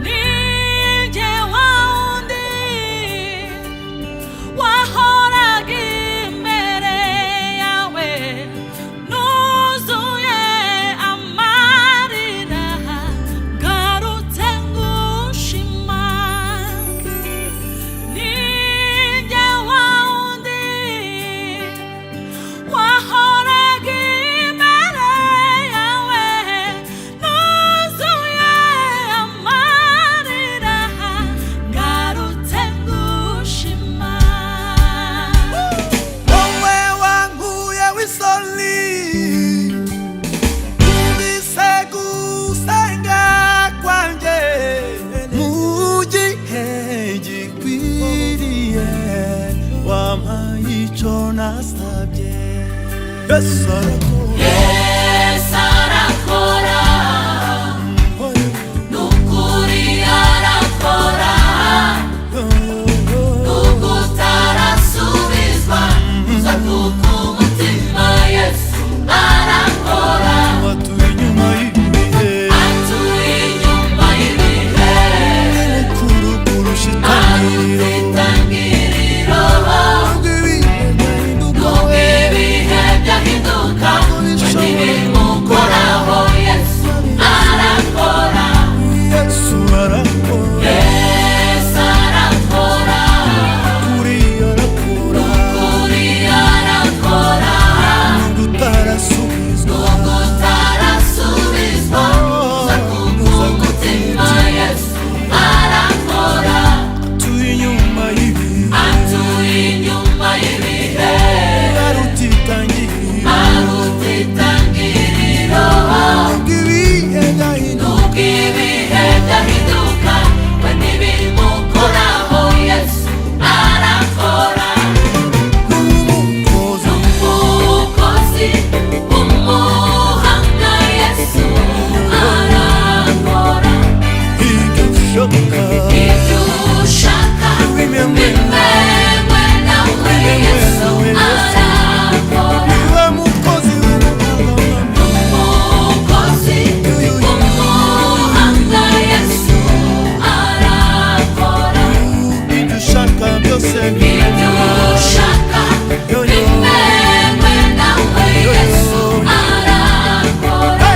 Ninjye wawundi wahoraga imbere yawe nuzuye amarira, ngarutse ngushima. Ninjye wawundi wahoraga imbere yawe nuzuye amarira, ngarutse ngushima. Wowe wankuye w'isoni, wumvise gusenga kwanjye mu gihe gikwiriye, wampaye icyo nasabye. Yesu arakora. Yesu arakora, nukuri arakora. Nubwo utarasubizwa, uza kuko umutima, Yesu arakora. Watuye inyuma y'ibihe. Atuye inyuma y'ibihe. Mukuru kurusha itangiriro. Itangiriro. Nubwo ibihe byahinduka, Nubwo ibihe byahinduka, we ntibimukoraho, Yesu arakora. Yesu arakora. Yesu arakora. Kuri arakora. Kuri arakora. Nubwo utarasubizwa, Nubwo utarasubizwa, uza kuko umutima, Yesu arakora. Atuye inyuma y'ibihe. Atuye inyuma y'ibihe. Aruta itangiriro. Aruta itangiriro. Nubwo ibihe byahinduka, Nubwo ibihe byahinduka, we ntibimukoraho, Yesu arakora. N'umukozi. Umukozi w'umuhanga, Yesu arakora. Ibyo ushaka, Ibyo ushaka bimenywe. Bimenywe nawe, Yesu arakora. Niwe mukozi w'umuhanga. Umukozi w'umuhanga, Yesu arakora. Ibyo ushaka byose, Ibyo ushaka bimenywe nawe, Yesu arakora.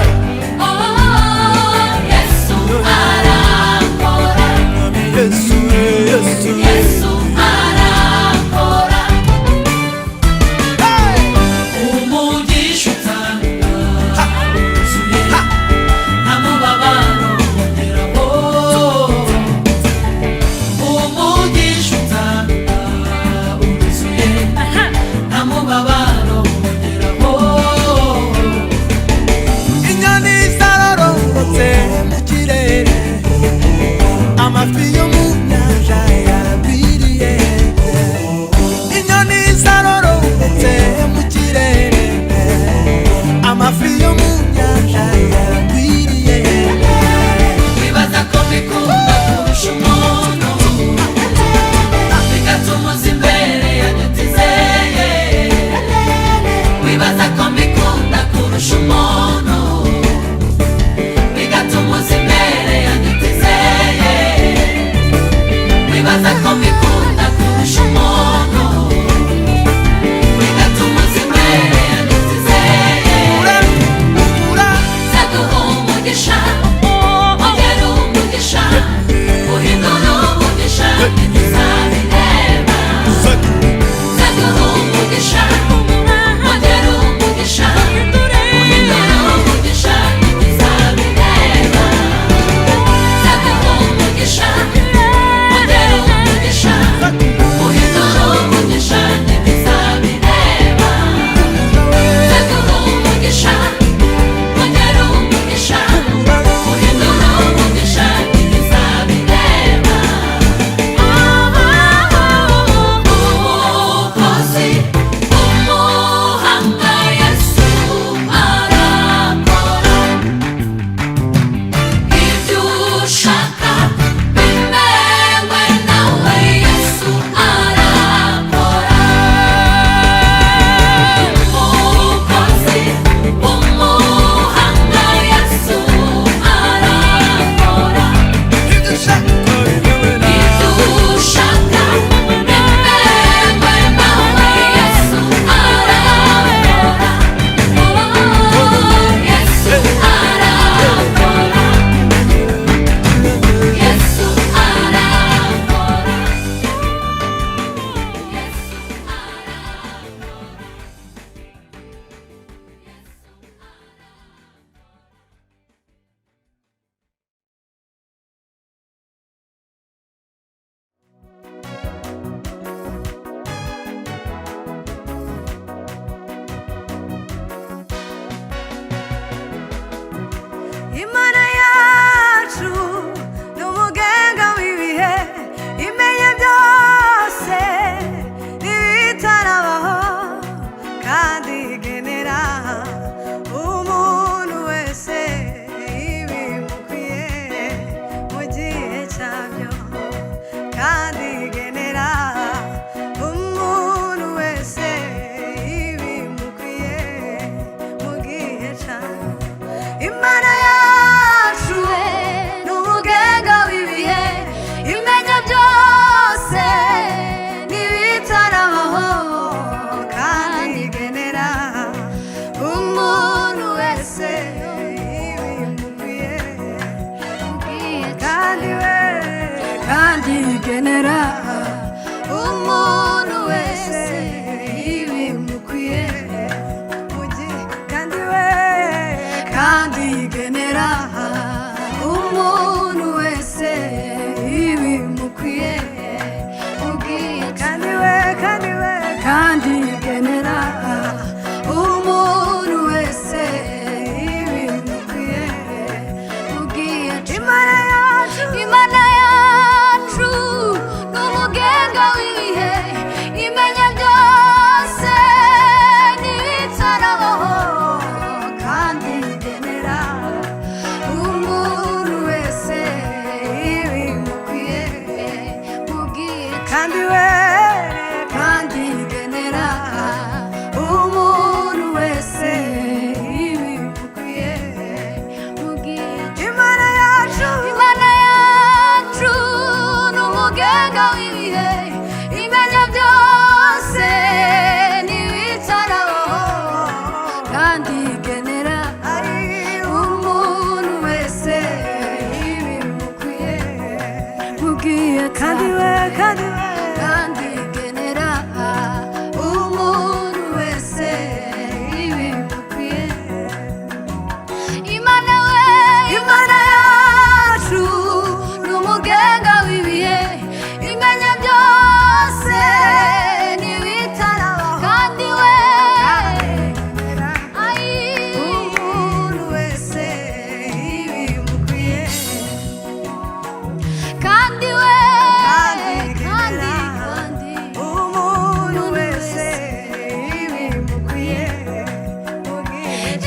Oh, Yesu arakora. Yesu, Yesu. Yesu arakora. Umugisha utanga wuzuye, nta mubabaro ugeraho. Umugisha utanga wuzuye, nta mubabaro ugeraho. Inyoni zarororotse mu kirere, amafi yo mu nyanja yaragwiriye. Inyoni zarororotse mu kirere, amafi yo mu nyanja yaragwiriye. Wibaza ko mbikunda kurusha umuntu, bigatuma uza imbere yanyutizeye. Wibaza ko mbikunda kurusha umuntu, bigatuma uza imbere yanyutizeye. Wibaza ko mbikunda kurusha umuntu, bigatuma uza imbere yanyutizeye. Ura. Zaguha umugisha, ongera umugisha, uhindura umugisha, ntituzabireba. Zaguha umugisha, ongera umugisha, uhindura umugisha, ntituzabireba. Zaguha umugisha, ongera umugisha. igenera umuntu wese ibimukwiye. Kandi we, kandi igenera umuntu wese ibimukwiye. Ubwiye kandi we, kandi we, kandi igenera umuntu wese ibimukwiye. Ubwiye Imana yacu, Imana yacu ni umugenga w'ibihe, imenya byose n'ibitarabaho, kandi igenera umuntu wese ibimukwiye. Mubwiye kandi we, kandi igenera umuntu wese ibimukwiye. Mubwiye Imana yacu, Imana yacu ni umugenga w'ibihe, imenya byose n'ibitarabaho, kandi igenera umuntu wese ibimukwiye. Mubwiye kandi we, kandi we, kandi igenera umuntu wese ibimukwiye. Imana we, Imana yacu ni umugenga w'ibihe, imenya byose n'ibitarabaho, kandi we, ayi, umuntu wese ibimukwiye. Kandi we, Kandi kandi igenera kandi umuntu wese ibimukwiye.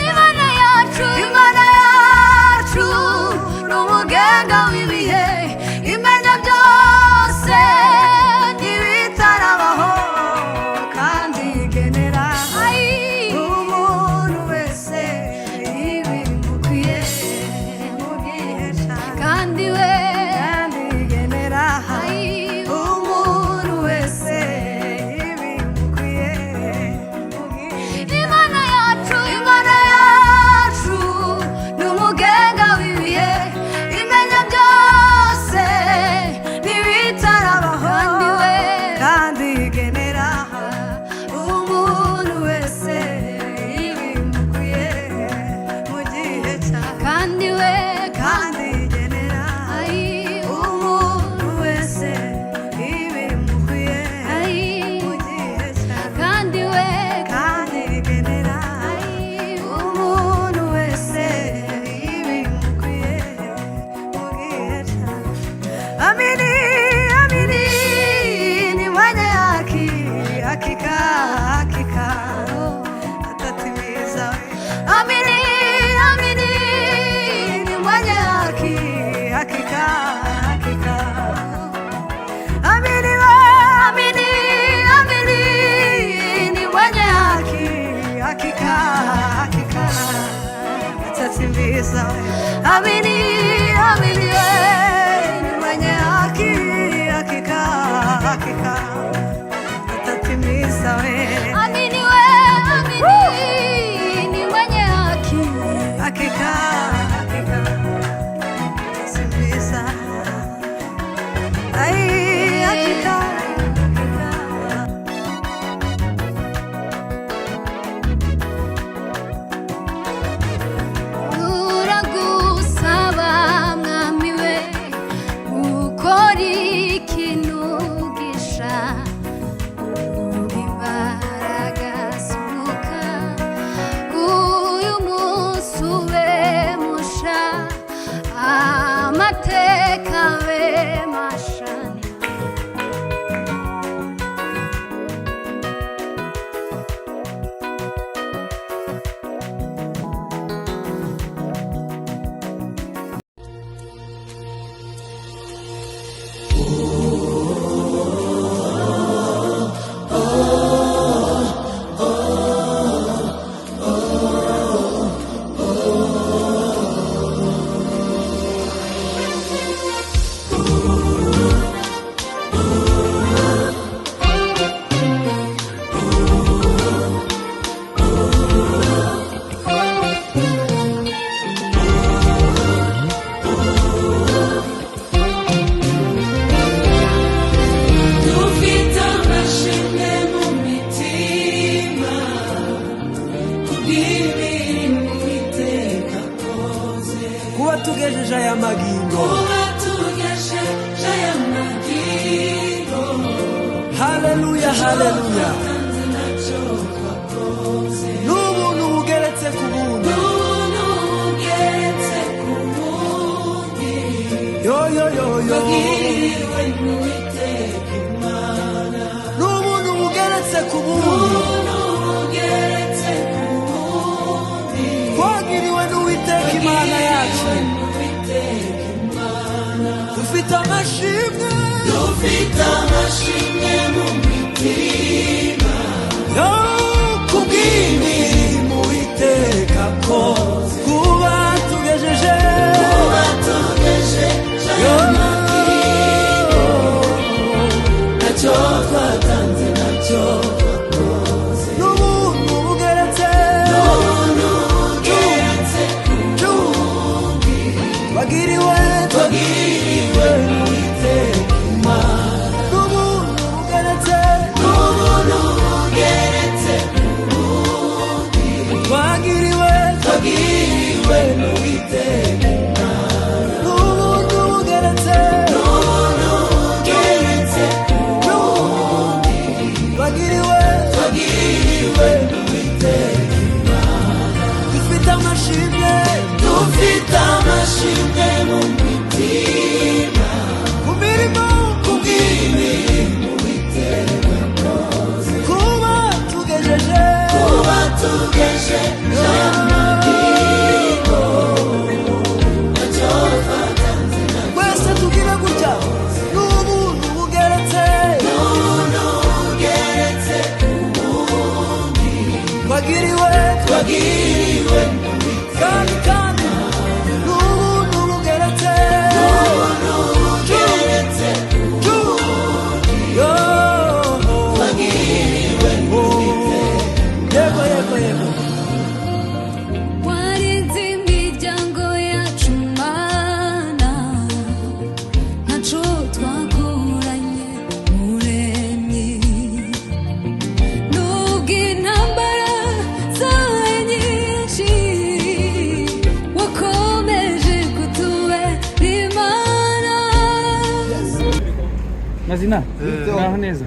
Imana yacu, Imana yacu ni umugenga w'ibihe, imenya byose Ibitarabaho, kandi igenera ayi, umuntu wese ibimukwiye. Mu gihe cyawe, kandi we, kandi igenera ayi, umuntu wese ibimukwiye. Mu gihe Imana yacu, Imana yacu ni umugenga w'ibihe, imenya byose n'ibitarabaho, kandi we, kandi igenera umuntu wese ibimukwiye. Mu gihe cyawe, kandi we, kandi kandi igenera ayi, umuntu wese ibimukwiye. Ayi, Mu gihe cyawe, kandi we, kandi igenera ayi, umuntu wese ibimukwiye. Mu gihe cyawe, amini, amini, ni mwenye haki, hakika, hakika atatimiza. Amini, amini, ni mwenye haki, hakika, hakika, amini we, amini, amini, ni mwenye haki, hakika, hakika atatimiza. Amini, amini, Ni mwenye haki, hakika, hakika atatimiza we. Amini we, amini, ni mwenye haki. Hakika, hakika atatimiza. Ai, hakika, hakika. Turagusaba mwami we, ukora ikintu gisha. magingo. Kuba tugejeje aya magingo. Haleluya, haleluya. Twatanze ntacyo twakoze. N'ubuntu bugeretse ku bundi. N'ubuntu bugeretse ku bundi. Yo yo yo yo. Twagiriwe n'Uwiteka Imana. N'ubuntu bugeretse ku bundi. N'ubuntu bugeretse ku bundi. Twagiriwe n'Uwiteka Imana yacu. Twagiriwe n'Uwiteka Imana. Dufite amashimwe. Dufite amashimwe mu mitima. Yo kubw'imirimo Uwiteka akoze. Kuba tugejeje. Kuba tugejeje Yo. aya magingo. Ntacyo twatanze, ntacyo twakoze. N'ubuntu bugeretse. N'ubuntu bugeretse ku bundi. Twagiriwe. Twagiriwe n'Uwiteka Imana. N'ubuntu bugeretse. N'ubuntu bugeretse ku bundi. Twagiriwe. Twagiriwe n'Uwiteka Imana. N'ubuntu bugeretse. N'ubuntu bugeretse ku bundi. Twagiriwe. Twagiriwe n'Uwiteka Imana. Dufite amashimwe. Dufite amashimwe mu mitima. Ku mirimo. Kubw'imirimo Uwiteka akoze. Kuba tugejeje. Kuba tugejeje amagingo. Ntacyo twatanze, ntacyo Twese tugire gutya. N'ubuntu bugeretse. N'ubuntu bugeretse ku bundi. Twagiriwe. Twagiriwe Kandi kandi. N'ubuntu bugeretse. n'ubuntu bugeretse ku bundi. Yo. Twagiriwe Yego yego yego. Warinze imiryango yacu Mana, ntaco twakuranye Muremyi. Nubwo intambara zabaye nyinshi, wakomeje kutubera Imana. Mazina, muraho neza.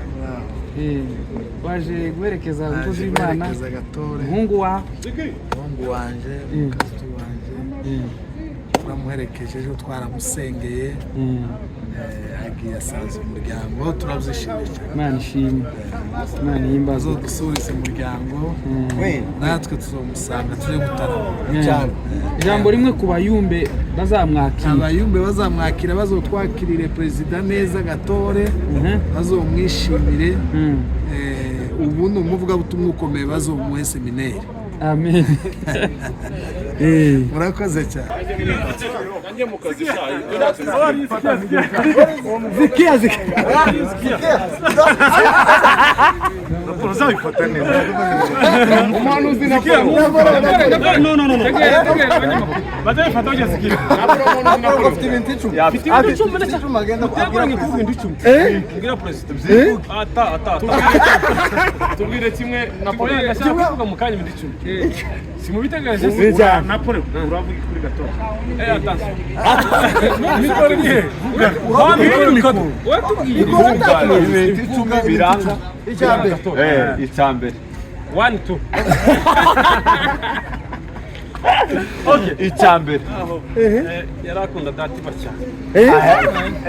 Waje guherekeza umukozi w'Imana, guherekeza Gatore. Umuhungu wawe. Umuhungu wanje, umukristo wanje. Turamuherekeje ejo, twaramusengeye. Agiye asanze umuryango, turabyishimiye cyane. Imana ishimwe, Imana ihimbazwe. Azodusurize umuryango, natwe tuzomusanga tuje gutarama. Ijambo rimwe ku bayumbe bazamwakira. Abayumbe bazamwakira bazotwakirire perezida neza Gatore, bazomwishimire. Ubu ni umuvugabutumwa ukomeye, bazomuhe semineri. Amen. Murakoze cyane. Zikia zikia. Uzabifata neza. Umuhanuzi na No, no, no, no. Bazabifata bajya. Ufite ibintu 10. Mfite ibintu 10 ndetse utegura ngo ikuvuge ibintu 10. Mbwira perezida. Ata ata ata. Tubwire kimwe Napoleon ndashaka kuvuga mu kanya ibintu 10. Si mubitegereje. Cyane. Napoleon uravuga kuri gato. Eh, attention. Mikoro ni he? Mikoro. Watubwire. Ibintu 10 biranga. Icyambere. Icyambere. 1 2. Okay, icyambere. Yari akunda Dativa cyane.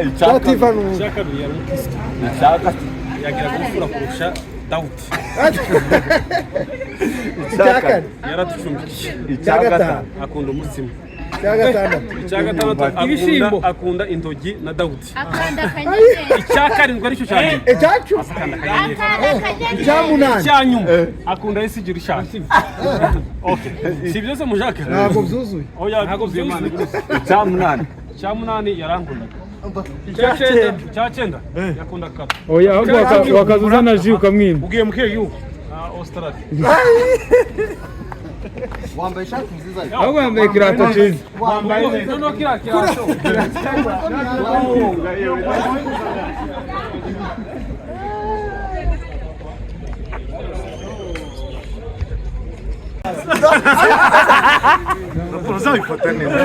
Icya kabiri. Icya kabiri, yari umukristo. Icya gatatu. Yagiraga ubupfura kurusha Dawudi. Icya kane. Yaraducumbikiye. Icya gatanu. Akunda umutsima. Icya gatandatu. Icya gatandatu, Ibishyimbo. akunda intogi na Dawudi. Akanda akanyenyeri. Icya karindwi aricyo cya nyuma. Icyacu. Akanda akanyenyeri. Akanda akanyenyeri. Icya munani. Icya nyuma, akunda Yesu rishaje. Okay, si ibyo se mushaka? Ntabwo byuzuye. Oya, ntabwo byuzuye. Icya munani. Icya munani, yarankundaga. Icya cyenda, yakunda kato. Oya, ahubwo wakaza uzana ji ukamwima. Ugiye mu kihe gihugu? Australia. Wambaye ishati nziza. Ahubwo yambaye ikirato cyiza. Wambaye neza. Noneho kiriya kirato. Uzabifata neza.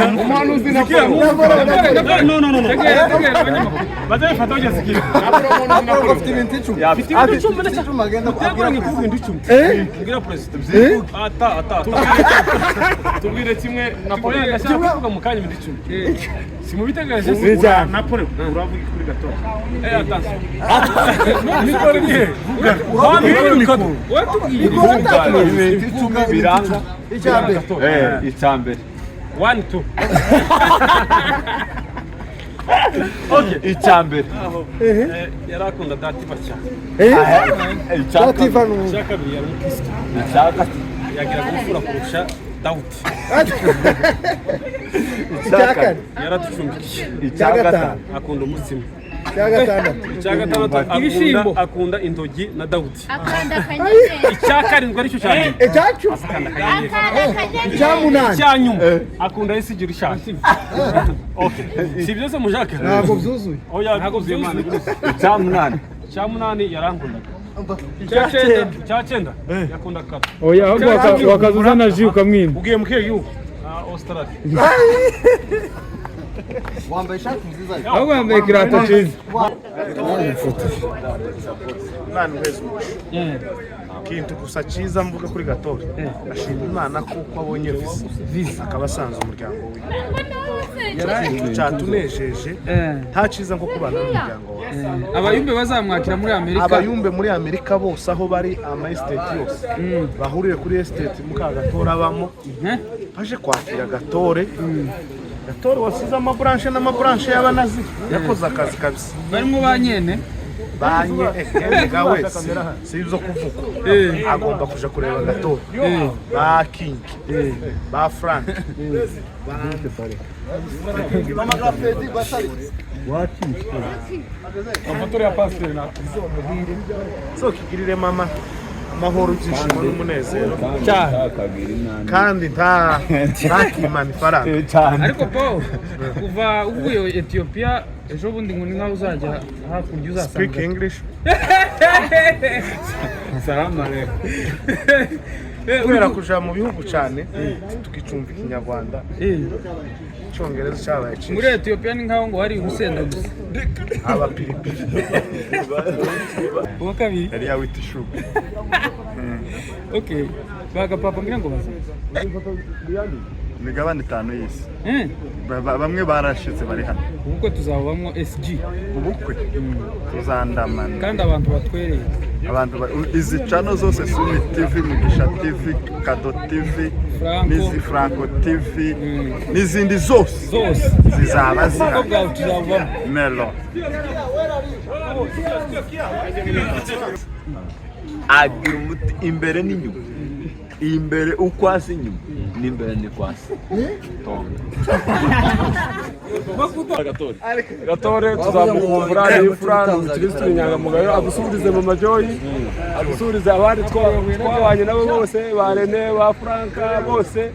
Umuhanuzi na No, no, no, no. Bazabifata bageze igihe. Afite ibintu 10. Afite ibintu 10 ndetse. Agenda abwira perezida. Mbwira perezida. Ata ata ata. Tubwire kimwe na Paul ndashaka kuvuga mu kanya ibintu 10. Si mubitegereje se? Na Paul uravuga kuri Gatore. Eh attention. Mikoro ni he? Mikoro. Watubwiye. Ibintu 10 biranga. Icyambere. Icyambere. 1 2. Okay. Icyambere. Yarakunda Dativa cyane. Dativa ni icya kabiri yari umukristo. Icya gatatu yagiraga ubupfura kurusha Dawudi. Icya kane. Yaraducumbikiye. Icya gatanu akunda umutsima. Icya gatandatu. Icya gatandatu Ibishyimbo. akunda intogi na Dawudi. Akanda akanyenyeri. Icya karindwi aricyo cya nyuma. Icyacu. Akanda akanyenyeri. Icya munani. Icya nyuma akunda isigira ishaje. Okay. Si byose mushaka? Ntabwo byuzuye. Oya, ntabwo byuzuye. Icya munani. Icya munani yarankundaga. Icya cyenda. Icya cyenda yakunda kata. Oya, ahubwo wakaza uzana ji ukamwima. Ugiye mu kihe gihugu? Australia. Wambaye ishati nziza. Ahubwo yambaye ikirato cyiza. Imana iheze umugisha. Ikintu gusa cyiza mvuga kuri Gatore, ashima Imana kuko abonye visa akaba asanze umuryango we. Ikintu cyatunejeje nta cyiza nko kubana n'umuryango wawe. Abayumbe bazamwakira muri Amerika. Abayumbe muri Amerika bose aho bari, ama estate yose bahurire kuri estate Mukagatore abamo, baje kwakira Gatore. Gatore wasize amaburanshe n'amaburanshe y'abanazi, yakoze akazi kabisa. Barimo ba nyene. Banye erega wese si ibyo kuvugwa, agomba kuja kureba Gatore, ba King, ba Frank, Amatora ya pasiteri na zokigirire mama amahoro, ibyishimo n'umunezero cyane. Kandi nta ntakimana ifaranga. Ariko Paul, kuva uvuye Ethiopia ejo bundi ngo ni nkaho uzajya hakurya uzasanga. Speak English. Salamu alaikum. Kubera kuja mu bihugu cyane tukicumva ikinyarwanda, icyongereza cyabaye cyinshi. Muri Ethiopia ni nkaho ngo hari urusenda gusa. Aba piripiri. Uwa kabiri yari yawita ishuka. Okay. Baga papa ngira ngo baza. Imigabane 5 y'isi. Bamwe barashize bari hano. Ubukwe tuzabamo SG. Ubukwe tuzandamana. Kandi abantu batwereye. Abantu izi channel zose, Sumi TV, Mugisha TV, Kado TV, n'izi Franco TV, n'izindi zose zose zizaba zihari. Melo. Agira umuti imbere n'inyuma. Imbere uko asa inyuma n'imbere niko asa. Gatore tuzamukumbura, ni imfura, ni umukirisitu, ni inyangamugayo, adusubirize mama Joy, adusubirize abandi twabanye nabo bose, ba Rene, ba Franka bose.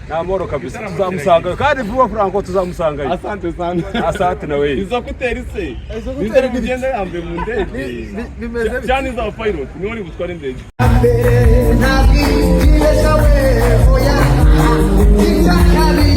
Nta moro kabisa, tuzamusangayo kandi vuba. Franco tuzamusangayo. Asante sana. Asante nawe. Izo kutera ise. Izo kutera ugenda yambaye mu ndege. Bimeze cyane izaba pilot, niwe uri butware indege. Ntabwo ibeshya we oya. Icya kabiri.